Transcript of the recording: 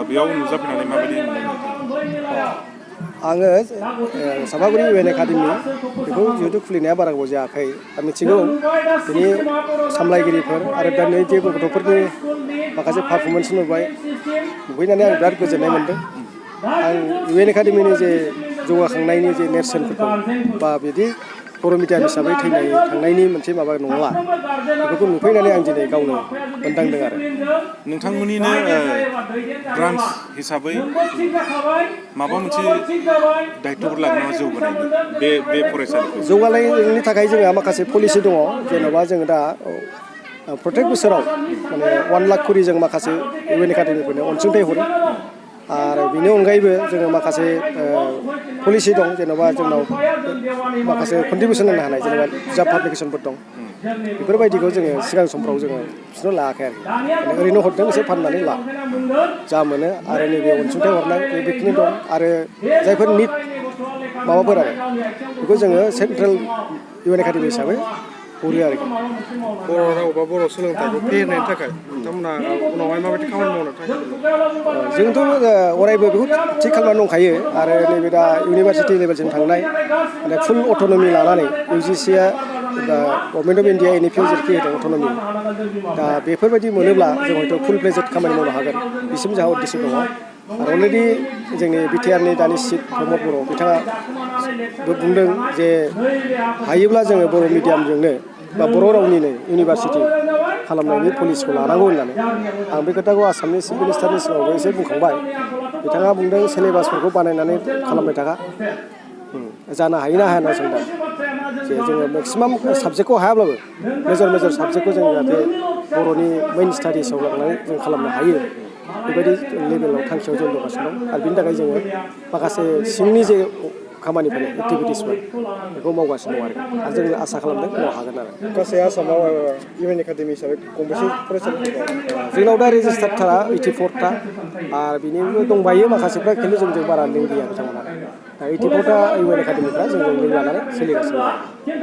बेयाव नुजाफैनानै माबायदि मोनदों? आङो सापागुरि इउ एन एकाडेमि बेखौ जिहेतु खुलिनाया बारा गोबाव जायाखै मिथिगौ बिनि सामलायगिरिफोर आरो दा नै जे गथ'फोरनि माखासे पारफरमेन्स नुबैनानै आं बिराद गोजोननाय मोन्दों। आं इउ एन एकाडेमिनि जे जौगाखांनायनि जे नेरसोनफोरखौ बा बिदि बर' मिडियाम हिसाबै थांनायनि मोनसे माबा नंला बेफोरखौ नुफैनानै आं दिनै गावनो मोनदांदों आरो। नोंथांमोननिनो ब्रान्स हिसाबै माबा मोनसे दायथ'फोर लागोन नामा जौगानायनि बे फरायसालिखौ? जौगानायनि थाखाय जोंहा माखासे पलिसि दङ। जेन'बा जोङो दा प्रत्येक बोसोराव माने 1 लाख खरि जों माखासे इउ एन एकाडेमिफोरनो अनसुंथाइ हरो आरो बेनि अनगायैबो जोङो माखासे पलिसि दं। जेन'बा जोंनाव माखासे कन्ट्रिबिउसन होनो हानाय जेनेबा बिजाब पाब्लिकेसनफोर दं। बेफोरबायदिखौ जोङो सिगां समफ्राव जोङो बिसोरनो लायाखै आरो माने ओरैनो हरदों एसे फाननानै ला जा मोनो आरो नैबे अनसुंथाइ हरनाय बेखिनि दं आरो जायफोर निट माबाफोर आरो बेखौ जोङो सेन्ट्रेल इउ एन एकाडेमि हिसाबै हरो आरोखि। बर' राव बा बर' सोलोंथाइखौ फेहेरनायनि थाखाय नोंथांमोना उनावहाय माबायदि खामानि मावनो थाखाय? जोंथ' अरायबो बेखौ थि खालामनानै दंखायो आरो नैबे दा इउनिभारसिटि लेभेलसिम थांनाय माने फुल अट'नमि लानानै UGCआ दा गभर्नमेन्ट अफ इन्डिया NEP जेरैखि होदों अट'नमि दा बेफोरबायदि मोनोब्ला जों हयथ' फुल फ्लेजेड खामानि मावनो हागोन बिसिम जोंहा उद्देश्य दङ। आरो अलरेडि जोंनि बिटिआरनि दानि चिफ प्रमद बर' बिथाङा बुंदों जे हायोब्ला जोङो बर' मिडियामजोंनो बा बर' रावनिनो इउनिभारसिटि खालामनायनि पलिसिखौ लानांगौ होननानै आं बे खोथाखौ आसामनि चिफ मिनिस्टारनि सिगाङावबो एसे बुंखांबाय। बिथाङा बुंदों सिलेबासफोरखौ बानायनानै खालामबाय थाखा जानो हायो ना हाया होनना सोंदों जे जोङो मेक्सिमाम साबजेक्टखौ हायाब्लाबो मेजर साबजेक्टखौ जों जाहाथे बर'नि मेइन स्टाडिसाव लांनानै जों खालामनो हायो बेबायदि लेभेलाव थांखियाव जों दंगासिनो दं आरो बिनि थाखाय जोङो माखासे सिंनि जे खामानिफोर एक्टिभिटिसफोर बेखौ मावगासिनो दं आरो जों आसा खालामदों उनाव हागोन आरो। गासै आसामाव इउ एन एकाडेमि हिसाबै गंबेसे फरायसालिफोर दं? जोंनाव दा रेजिस्टार्डथारा 84था आरो बिनिबो दंबायो माखासेफ्रा खिन्थु जोंजों बारा लिंक गैया बिथांमोनहा। दा 84था इउ एन एकाडेमिफ्रा जोंजों लिंक लानानै सोलिगासिनो दं।